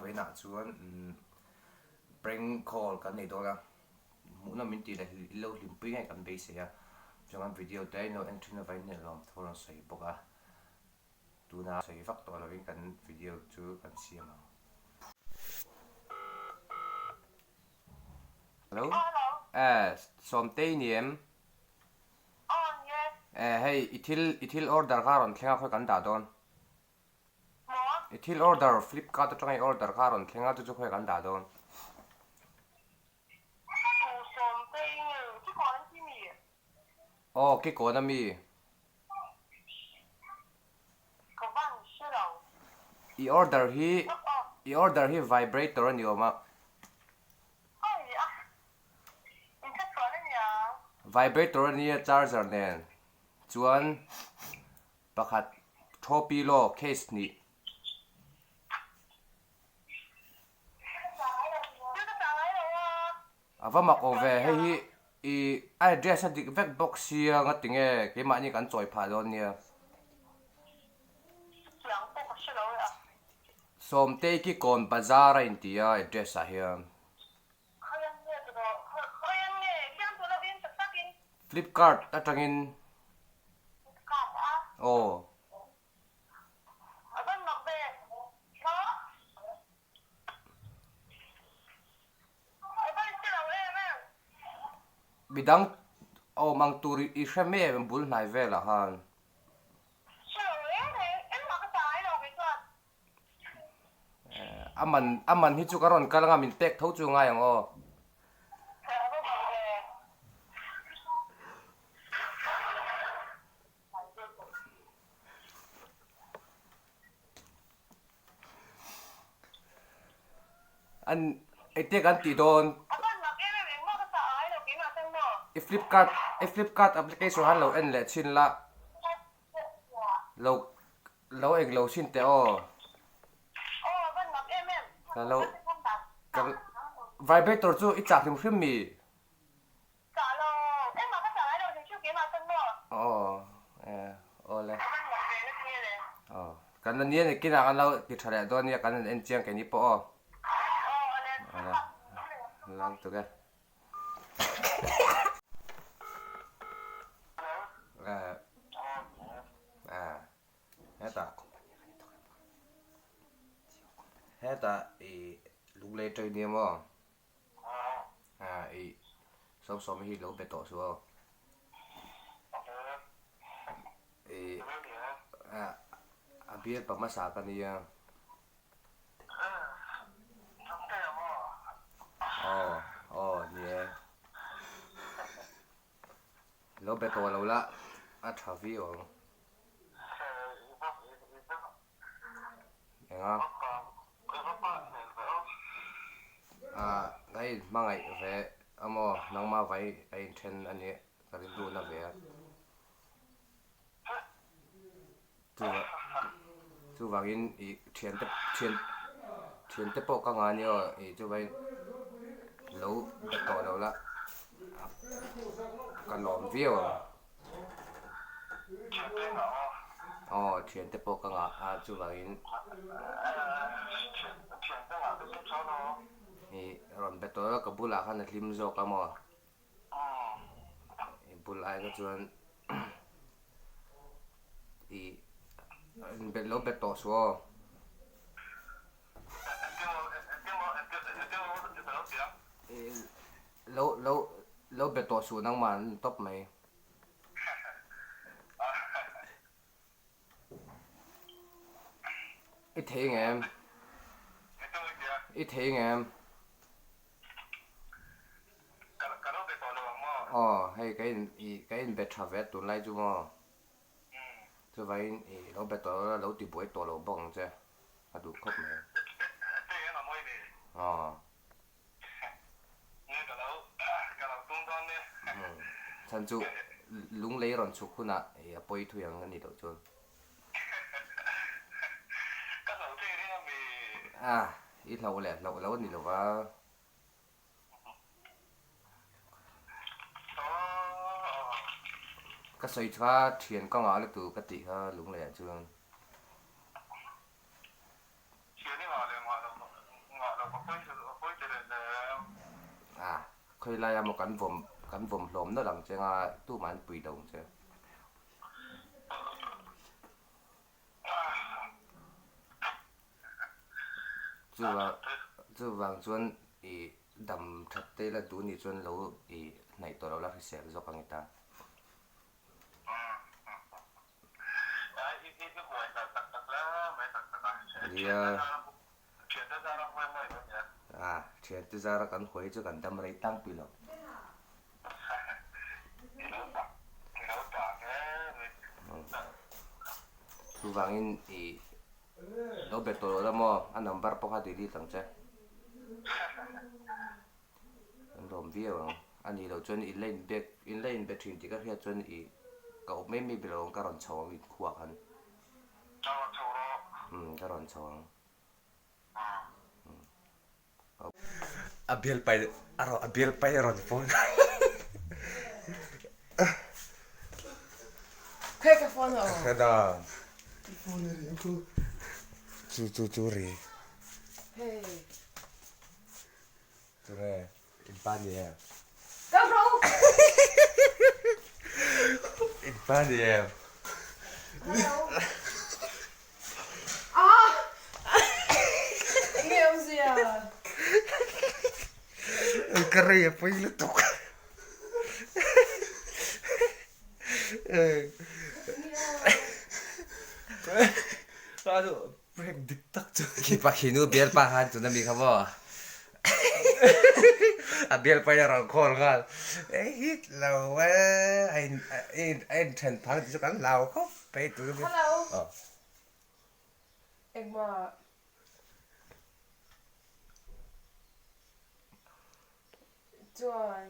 Vawiinah chuan prank call kan nei dawn a, hmuhnawm min tih leh i lo hlimpui ngei kan beisei a, chuan kan video te in lo en thin avangin lawmthu a rawn sawi bawk a, tuna sawi vak tawh lovin kan video chu kan siam ang. Hello, eh Sawmtei ni em? Eh hei i thil i thil order kha rawn thleng a khawi kan dah dawn. I thil order Flipkart atanga i order kha rawn thleng a chu chu khawi kan dah dawn. Aw kikawn ami. I order hi i order hi vibrator a ni awm a. Vibrator a nia charger nen chuan pakhat thaw pillow case hnih. A va mak awm ve, hei hi i a address a dik vek bawk sia nga tinge keimahni kan chawi phah dawn nia. Sawmtei ki kawn bazar a inti a address ah hian. Flipkart atangin aw. Midang awm ang tur i hre mai em bul hnai velah khan. A man a man hi chu ka rawn kal anga min pek tho chu ngai ang aw. An engtia kan tih dawn i flipkart i flipkart application han lo en leh chhin la lo lo eng lo chhin teh aw ka lo ka vibrator chu i chak hrim hrim mi. Chah lo, engmah ka chah ngai lo hrim hrim keimah chuan maw? Aw, eh, awle. A van mak ve na tinge le? Aw, kan la nia ni kinah kan lo ti tha leh dawn nia kan han en chiang keini pawh aw. Aw, awle. Awle, lam tuk e. Eh, eh, hetah, hetah i lunglei atang nia maw? I Sawmsawm hi lo be tawh suh aw. I a bialpa hmasa ka nia. Aw aw ni e. Lo be tawh lo la a tha viau ang. Eng a? Ah, ka in hmangaih ve a maw? Nangmah vai ka inthen a nih ka rilru na ve a. Chuvangin i thiante thian thiante pawh ka ngah a nia aw i chuvangin lo be tawh lo la ka lawm viau ang. Aw thiante pawh ka ngah a chuvangin i rawn be tawh a ka bulah khan a hlim zawk a maw i bul ai kha chuan i lo be tawh suh aw. Lo lo lo be tawh suh nangmah an tawp mai. I thei ngem? I thei ngem? Aw hei ka in i ka in be tha ve tunlai chu maw? Chuvangin i lo be tawh lo la lo ti buai tawh lo bawk ang che a duh khawp mai. Aw. Chhan chu lunglei rawn chhuk hunah i a pawi thui ang a nih loh chuan. A, i hlauh leh hlauh lo a ni lo va. Ka sawi kha thian ka ngah lutuk ka tih kha lunglei ah chuan. Khawilai ah maw kan vawm kan vawm hlawm nawlh ang che nga tumah an pui lo ang che. Chuvang chuan i dam that te ila duh nih chuan lo i hnaih tawh lo la hrisel zawk ang i tan. Nia. A, thiante zara kan huai chu kan dam rei tlangpui lo. Chuvangin i lo be tawh lo la maw? A number pawh kha delete ang che. An lawm viau ang. A nih loh chuan in la inbiak in la inbe thin tih ka hriat chuan i ka awm mai mai be lo ang ka rawn chho ang inkhuah khan. Ka rawn chho rawh. Umm ka rawn chho ang. A bial pai a rawn a bial pai a rawn phone. Khawi ka phone aw. Ka da. Phone ri ang chu. Chu chu chu ri. Hey. Tunge in pa ni em? Ka ro. In pa ni em? Hello. Ah! Nge awmzia? Ka rei a pawi lutuk. Prank dik tak chu. Khi pa khi nu bialpa khan tuna mi kha maw a bialpa in a rawn call nghal e hit lo e a in a in then phang tih chu kan hlau khawp mai tuna mi Hello Engmah chuan.